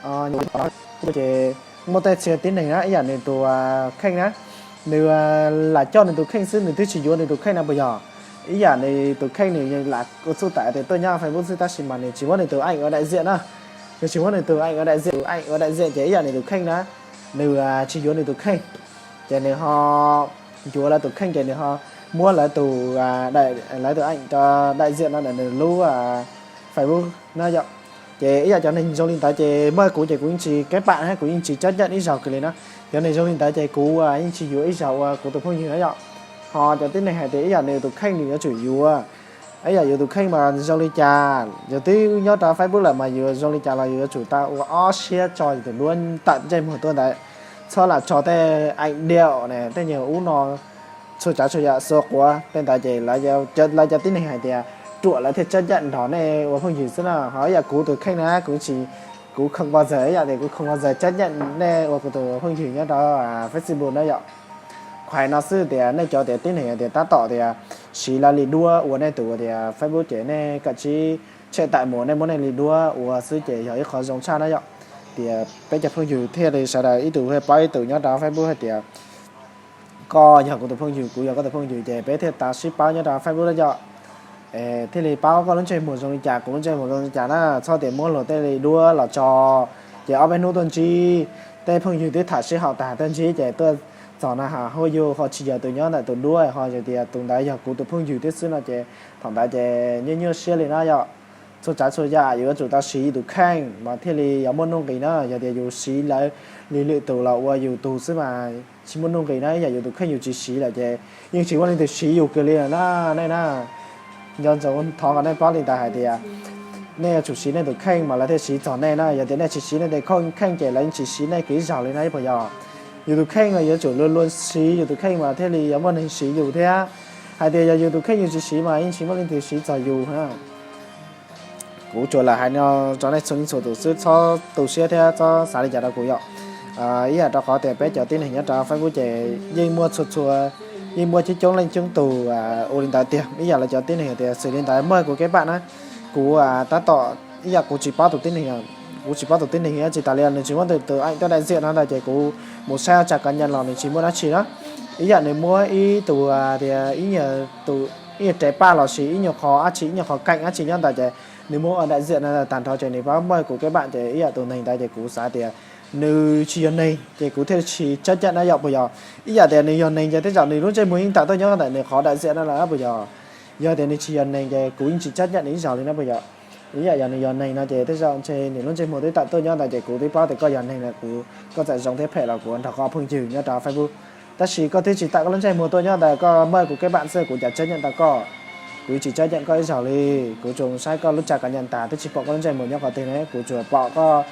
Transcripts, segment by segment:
Ces muaj tej txhia tib neeg na, ib yam nws tus kheej na, nws lam coj nws tus kheej xwb, nws twb tsis yuav nws tus kheej na puas yog? Ib yam nws tus kheej nws lam ua txuj tam tias tuaj nyob Facebook xwb, tab sis mas nws tsis muab nws tus eem ua đại diện na. Nws tsis muab nws tus eem ua đại diện, tus eem ua đại diện ces ib yam nws tus kheej na, nws tsis yuav nws tus kheej, ces nws ho yuav lawv tus kheej ces nws ho muab lawv tus, lawv tus eem rau đại diện no ntawm nws lub Facebook na yom. Ces ib yam cov neeg zoo li ntawd ces muaj kuv ces kuv yeej tsis keb pam na, kuv yeej tsis chấp nhận ib zaug kiag li na. Cov neeg zoo li ntawd ces kuv yeej tsis yuav ib zaug ua kuv tus phooj ywg na yom. Ho cov tib neeg hais tias ib yam nws tus kheej nws yuav tsum yuav, ib yam yus tus kheej mas zoo li cas, yus twb nyob rau Facebook lawm mas yus zoo li cas los yus yuav tsum tau ua ob siab tso yus tus duab tawm ntsej muag tuaj ntawd. Txhob lam tso tej eem điaum ne, tej nyuag ub no, txhua tsav txhua yam xuas quav tej ntawd ces lawv cov tib neeg hais tias ruam lawv thiaj chấp nhận nrog nej ua phooj ywg xwb na. Ho ib yam kuv tus kheej na kuv tsis, kuv không bao giờ, ib yam tias kuv không bao giờ chấp nhận nej ua kuv tus phooj ywg nyob rau Facebook na yom. Kuv hais no xwb tias nej cov tias tib neeg tias tab tom tias siv lawv li duab ua nej tus tias Facebook ces nej kam tsib tshem tawm mus, nej muab nej li duab ua xwb ces yog ib qho zoo tshaj na yom. Tias peb cov phooj ywg thiaj li sawv daws ib tug thiaj paub ib tug nyob rau Facebook hais tias koj yog kuv tus phooj ywg, kuv yog koj tus phooj ywg ces peb thiaj tau sib paub nyob rau Facebook na yom. Thiaj li paub koj lub ntsej muag zoo li cas, kuv lub ntsej muag zoo li cas na, txhob tias muab luag tej li duab los tso. Ces ob peb hnub tuaj ntsib, tej phooj ywg twb tham sib haum tas tuaj ntsib ces tuaj txog na has hu yus ho tsis yog tus nyob ntawm tus duab, ho yog tias tus ntawd yog kuv tus phooj ywg thiab xwb no ces thaum ntawd ces nyuaj nyuaj siab li na yom. Txhua tsav txhua yam yus yuav tsum tau siv yus tus kheej mas thiaj li yuav muaj nuj nqis na. Yog tias yus siv lawv li lwm tus los ua yus tus xwb mas tsis muaj nuj nqis na. Ib yam yus tus kheej yus tsis siv lawm ces yeej tsis muaj leej twg siv yus kiag li lawm na nej na. Nco ntsoov thov kom nej paub li ntawd hais tias nej yuav tsum siv nej tus kheej mas lawv thiaj siv txog nej na. Yog tias nej tsis siv nej tus kheej ces lawv yeej tsis siv nej kiag ib zaug li na puas yog? Yus tus kheej mas yuav tsum luag luag siv yus tus kheej mas thiaj li yuav muaj neeg siv yus thiab. Hais tias yog yus tus kheej yus tsis siv mas yeej tsis muaj leej twg siv txog yus. Kuv tsuas lam hais no rau nej txhua leej txhua tus xwb, txhob tu siab thiab txhob xav li cas rau kuv yom. Ib yam rau qhov tias peb cov tib neeg nyob rau Facebook ces yeej muaj txhua txhua, yeej muaj coob coob leej coob tus ua li ntawd tiag. Ib yam lawv cov tib neeg tias xws li ntawd muaj kuv kev pam na, kuv tab tom ib yam kuv tsis paub tus tib neeg, kuv tsis paub tus tib neeg tsis tas li nws tsis muab tus eem tuaj đại diện no ntag ces kuv mus saib ua tsa kav nyas los nws tsis muaj dab tsi na. Ib yam nws muab ib tus tias ib nyuag tus, ib nyuag rev paj los sis ib nyuag qho dab tsi, ib nyuag qho keem dab tsi nyob ntawd ces nws muab ua đại diện no tag nrho ces nws pab muaj kuv kev pam ces ib yam tus neeg ntawd ces kuv xav tias nws tsis yog neeg ces kuv thiaj tsis chấp nhận na yom puas yog? Ib yam tias nws yog neeg ces tej zaum nws lub ntsej muag yeej tawm tuaj nyob ntawm nws qhov đại diện no lawm puas yog? Yog tias nws tsis yog neeg ces kuv yeej tsis chấp nhận nws ib zaug li na puas yog? Ib yam yog nws yog neeg no ces tej zaum ntshe nws lub ntsej muag twb tawm tuaj nyob ntawd ces kuv twb paub tias koj yog neeg na, kuv, koj txawm zoo thiab phem los kuv nrog koj phooj ywg nyob rau Facebook. Tab sis koj twb tsis tawm koj lub ntsej muag tuaj nyob ntawd, koj muab kuv kev pam xwb kuv cas chấp nhận tau koj. Kuv yeej tsis chấp nhận koj ib zaug li. Kuv tsuas saib koj lub tsa kav nyas tas twb tsis pom koj lub ntsej muag nyob qhov twg ne, kuv tsuas pom koj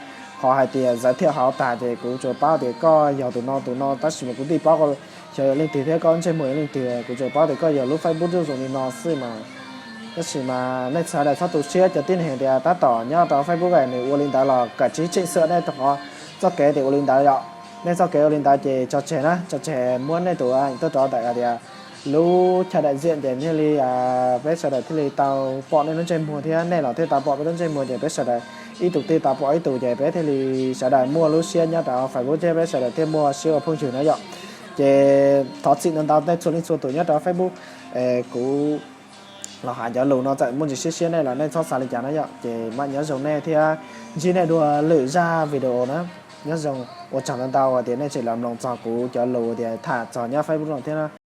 qhov hais tias giới thiệu hauv tas ces kuv tsuas paub tias koj yog tus no tus no tab sis mas kuv twb paub koj xyov yog leej twg thiab koj lub ntsej muag yog leej twg, kuv tsuas paub tias koj yog lub Facebook zoo li no xwb mas. Tab sis mas nej sawv daws txhob tu siab, cov tib neeg tias tab tom nyob rau Facebook nws ua li ntawd los kawm tsib tseem xwm nej rau qhov txoj kev tias ua li ntawd yom. Nej txoj kev ua li ntawd ces tso tseg na, tso tseg muab nej tus tuaj rov ntawm tias lub chaw đại diện ces thiaj li peb sawv daws thiaj li tau pom nej lub ntsej muag thiab nej los thiaj tau pom peb lub ntsej muag ces peb sawv daws ib tug thiaj tau pom ib tug ces peb thiaj li sawv daws muaj lub siab nyob rau Facebook thiab peb sawv daws thiaj muaj siab ua phooj ywg na yom. Ces thov txim ntau ntau nej txhua leej txhua tus nyob rau Facebook. Kuv los hais cov lus no txawm muaj ntsis siab siab nej los nej txhob xav li cas na yom. Ces mam nyob zoo nej thiab ntsib nej dua lwm zaj video na. Nyob zoo, ua tsaug ntau ntau tias nej tseem los mloog txog kuv cov lus tias tham txog nyob Facebook no thiab na.